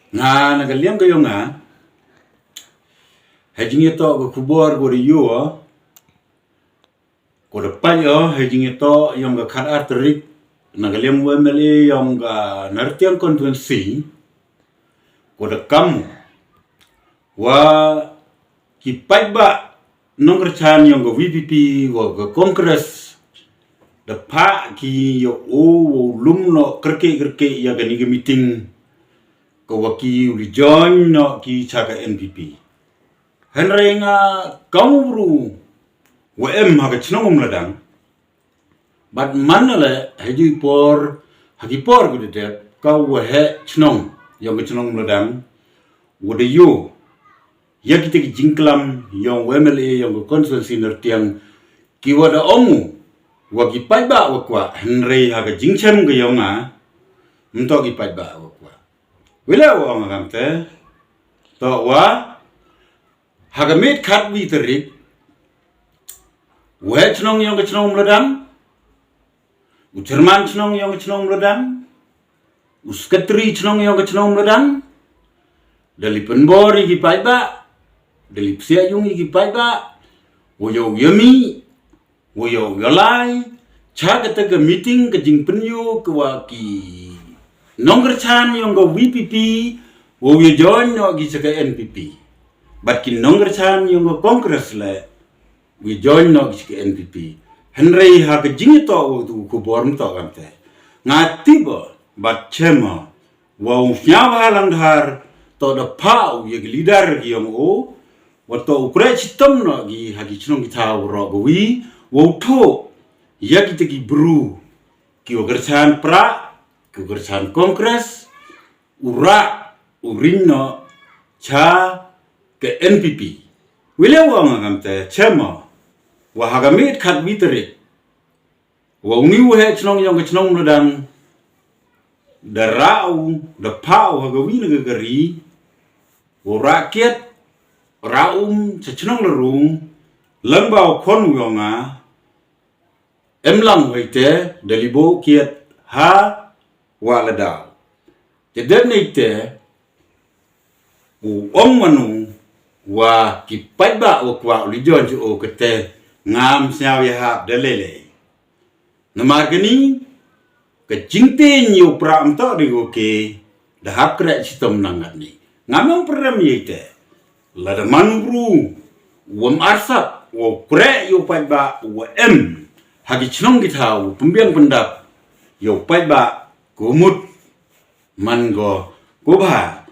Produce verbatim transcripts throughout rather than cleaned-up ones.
Nga na ka liang ka yong nga, ha jingïatoh ka khubor ko da ïoh, ko da pait ïoh ha jingïatoh yong ka khat ar tarik, na ka liang u M L A yong ka Nartiang constituency, ko da kam wa ki paidbah nongkyrchan yong ka V P P wa ka Congress da phah ki ïa u, u lum noh kyrkieh kyrkieh ïa kani ka meeting, ka wa ki u li join noh ki cha ka N P P. Hynrei nga kam u bru wa em ha ka chnong Umladang, bad man na le ha ju i por, ha ki por ko da dep, ka wa heh chnong yong ka chnong Umladang, wa da ïoh ïa kita ki jingklam yong u M L A yong ka constituency Nartiang, ki wa da ong u wa ki paidbah wa kwah, hynrei ha ka jingchem ka yong nga, mynta ki paidbah wa kwah. Wile wa ong nga kamte, to wa ha ka miet khatwi tarik, u heh chnong yong ka chnong Umladang, u chairman chnong yong ka chnong Umladang, u secretary chnong yong ka chnong Umladang, da li pynbor ïa ki paidbah, da li psiah yung ïa ki paidbah, wa ïoh ïa mih, wa ïoh ïa lai cha kata ka meeting, ka jingpynïoh ka wa ki nongkyrchan yong ka V P P, wa ïa join noh ki cha ka N P P. Bad ki nongkyrchan yong ka Congress le, wi join noh ki cha ka N P P. Hynrei ha ka jingïatoh wa tu khubor mynta kamte, nga tip bad chem wa u Sniawbhalang Dhar to da phah u ïa ki leader ki yong u, wa to u khreh chitom noh ki ha ki chnong ki thaw roh ka wi, wa u thoh ïa kita ki bru, ki wa kyrchan prah, ki wa kyrchan Congress, u rah u ring noh cha ka N P P. Wile wa nga kamte chem wa ha ka miet khatwi tarik, wa u ni u heh chnong yong ka chnong Umladang, da rah u, da phah u ha ka wi na ka kari, u rah kiet, rah um cha chnong Larung, lang ba u khon u yong nga, em lang wei te da li bo kiet ha wa la daw. Te dep nei te u ong manu wa ki paidbah wa kwah u li join ju o kate, ngam sniaw ïa hap da lele. Namar kani ka jingteng ïa u prah mynta de ko ke da hap khreh chitom nang ngat ni. Ngam ong pyrem ïa te, lada man u bru wa em arsap, wa khreh ïa u paidbah, wa em ha ki chnong ki thaw, pynbiang pyndap ïa u paidbah, ko mut man ko, ko bha.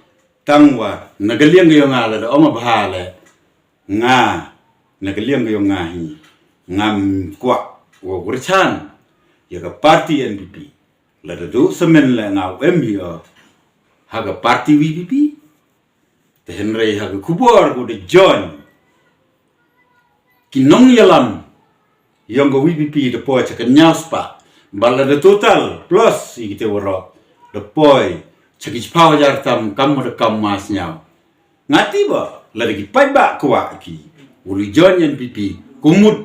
Tang wa na ka liang ka yong nga lada ong bha le, nga na ka liang ka yong nga hi, ngam kwah wa kyrchan ïa ka party N P P. Lada du semen le nga u em hi ha ka party V P P. Te hynrei ha ka khubor ko da join ki nongïalam yong ka V P P da poi cha ka hynñiaw spah, bad lada total plus ïa kite waroh da poi cha ki chiphaw hajar tam, kam da kam ma sniaw. Nga tip ba lada ki paidbah kwah ki u li join N P P, ko mut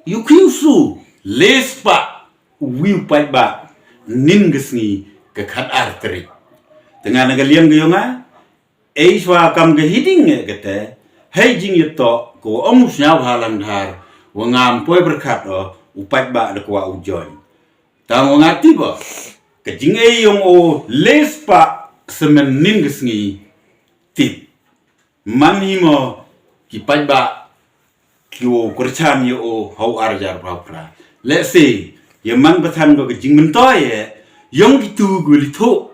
ïu ki u su le spah u wi u paidbah nin ka sngi ka khat ar tarik. Te nga na ka liang ka yong nga, ei shuwa kam ka hiding eh kate, hei jingïatoh ko wa ong u Sniawbhalang Dhar wa ngam poi pyrkhat o u paidbah da kwah u join. Tang wa nga tip ba ka jingei yong o le spah semen nin ka sngi, tip man hi mo ki paidbah ki wa kyrchan ïa o ha u arjar phrapra. Let's say ïa man pathan ko ka jingmyntoi eh yong kitu ko li thoh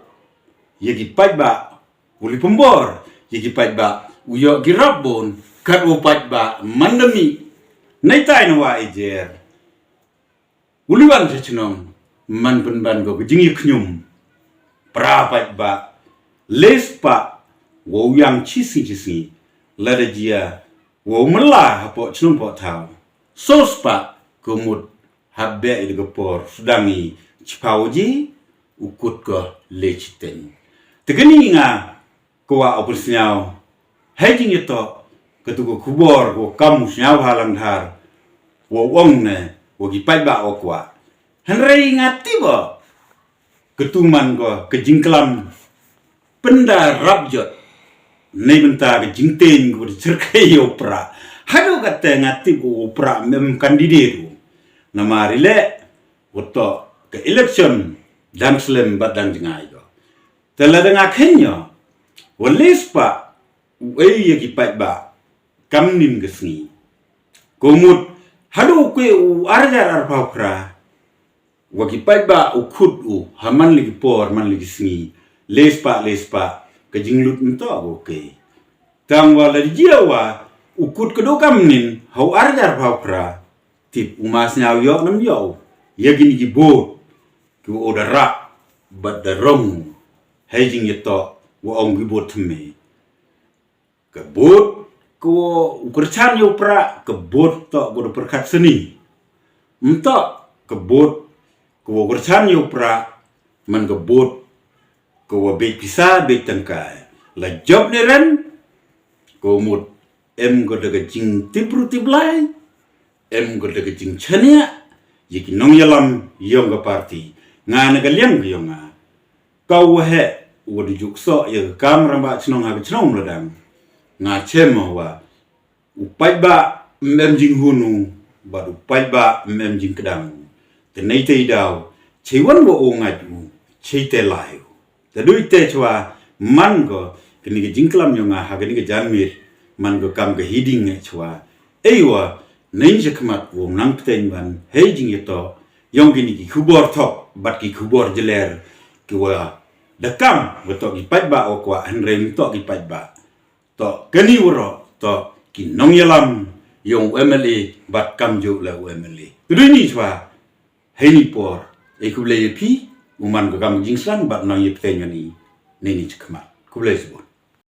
ïa ki paidbah, u li pynbor ïa ki paidbah, u ïoh ki rap bun, kat u paidbah man da mih neitai na wa i jer, u li wan cha chnong man pynban ko ka jingïakñium. Pra paidbah le spah wa u ïang chi sngi chi sngi, lada jia wa u mylla hapoh chnong poh thaw, so spah ko mut hap beh ïa ka por sdang i chiphaw ji u kut ko le chiteng. Te kani nga ko wa u pynsniaw hei jingïatoh katu ka khubor ko kam u Sniawbhalang Dhar wa u ong ne wa ki paidbah wa kwah. Hynrei nga tip ba Katu man ko ka jingklam pynda rap jot. Nei bynta ka jingteng ko da cherkai ïa u Prah. Haduh kata nga tip ko u Prah mem candidate u. Namar ile wato ka election dang slem bad dang jngai ko. Te lada nga khein ïa wa lespah u ei ïa ki paidbah kam nin ka sngi. Ko mut haduh u kwe u arjar arphaw phra wa ki paidbah u khut u ha man li ki por man li ki sngi. Lespah lespah ka jinglut nto ko ke. Tang wa la jia wa u khut ka do kam nin ha u arjar arphaw phra. Tip u mas nyaw yok nam yok ïa gini ki bot ki wa da rak bad da rong. Hei jing ïa to wa ong ki bot thme. Ka bot ko u kyrchan ïa u Prah ka bot to ko da pyrkhat seni. Mto ka bot ko u kyrchan ïa u Prah man ka bot ko wa bej pisa bej tangkai la job ne ren. Ko mut em ko da ka jing tipru tiplai em ko da ka jing chania ïa ki nongïalam yong ka parti. Nga na ka liang ka yong nga ka u heh u da juk soh ïa ka kam rangbah chnong ha ka chnong mladang. Nga chem wa u paidbah mem jinghun u bad u paidbah mem jingkdang u. Te nei te i daw chei wan wa u ngaj u chei te lai u. Te dui te chwa man ko kini ka jingklam yong nga ha kini ka janmir man ko kam ka hiding nge chwa. Ei wa nei chakhmat wa nang pteng ban hei jing ïa to yong kini ki khubor thok bad ki khubor jeler ki wa da kam wa to ki paidbah wa kwa hynrei to ki paidbah. To kani waro to ki nongïalam yong u M L A bad kam ju la u M L A. Te dui ni chwa hei ni por ei khublei ïa phi u man ka kam jingslan bad nang ïa pteng ani nei ni chakhmat khublei sibun.